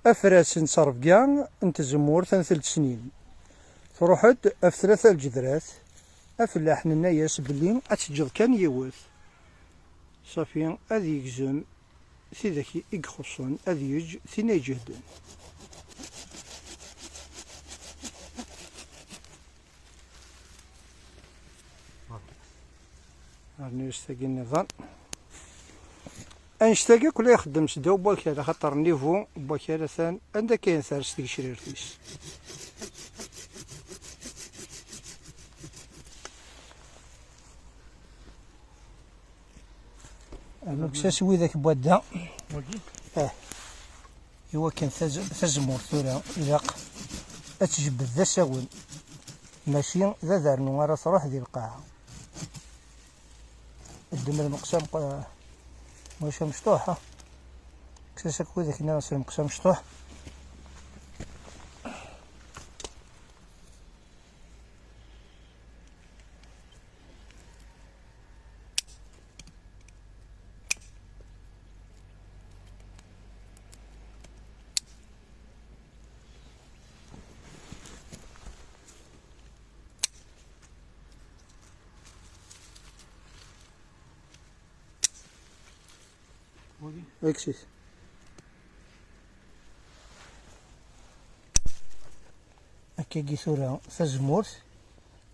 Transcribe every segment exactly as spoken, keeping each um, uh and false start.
afras n ttrebga n tzemmurt n telt snin. Truḥ-d ɣef tlata lǧedrat, afellaḥ nenna-yas belli ad teǧǧeḍ kan yiwet. Ṣafi, ad yegzem tidak i ixuṣṣen, ad yeǧǧ tin ay ijehden. Rnu-yas tagi nniḍen. Annect-agi akk la ixeddem s ddaw n wakal, axaṭer nnivu n wakal atan anda akka i ters tgecrirt-is. Rnu kkes-as widak n wadda. Wagi? Ah. Iwakken taz-, tazemmurt tura ilaq ad tjebbed d asawen, mačči d adarnu ara truḥ di lqaɛa. Ddem lmeqsam qa-, maca mecṭuḥ, ha? Kkes-as akk widak nniḍen s lmeqsam mecṭuḥ. Aksis. Akkagi tura tazemmurt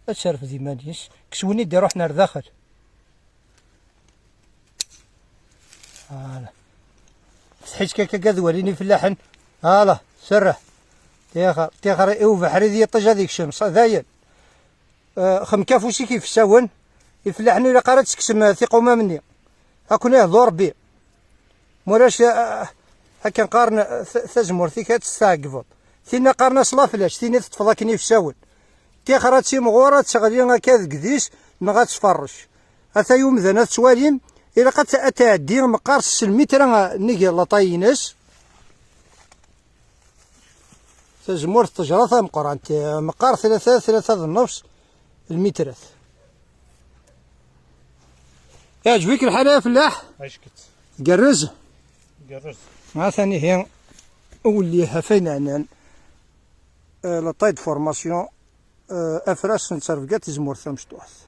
ad terfed iman-is, kkes win i d-iruḥen ar daxel. Ala. Tḥitt kan akka ad walin ifellaḥen. Ala, serreḥ. Tixer, tixer i ubeḥri d yiṭij ad ikcem, ṣa-, dayen. Eh, xemk afus-ik ifessawen, ifellaḥen ur ilaq ara ad tekksem, eh, tiqumam-nni. Ad ken-ihdu Rebbi. Mulac, eh, akken qqaren, eh, ta-, tazemmurt-ik ad tt-tɛeggbeḍ. Tinna qqaren-as la flèche, tini teṭṭfeḍ akken ifessawen. Tixer ad timɣur, ad teɣli akka deg dis, neɣ ad tferrec. Atay umdan ad tettwalim, ilaq ad t-, ad tɛeddi meqqar s lmitra nnig laṭay-ines. Tazemmurt n ttejra tameqqrant, meqqar tlata, tlata d nnefs lmitrat. Iɛǧeb-ik lḥal a afellaḥ? Ackett. Gerrez? Gerrez. Atan ihi uwellih ɣef ayen ɛnan, euh, la taille de formation, euh, afras n ttrebga tizemmurt tamecṭuḥt.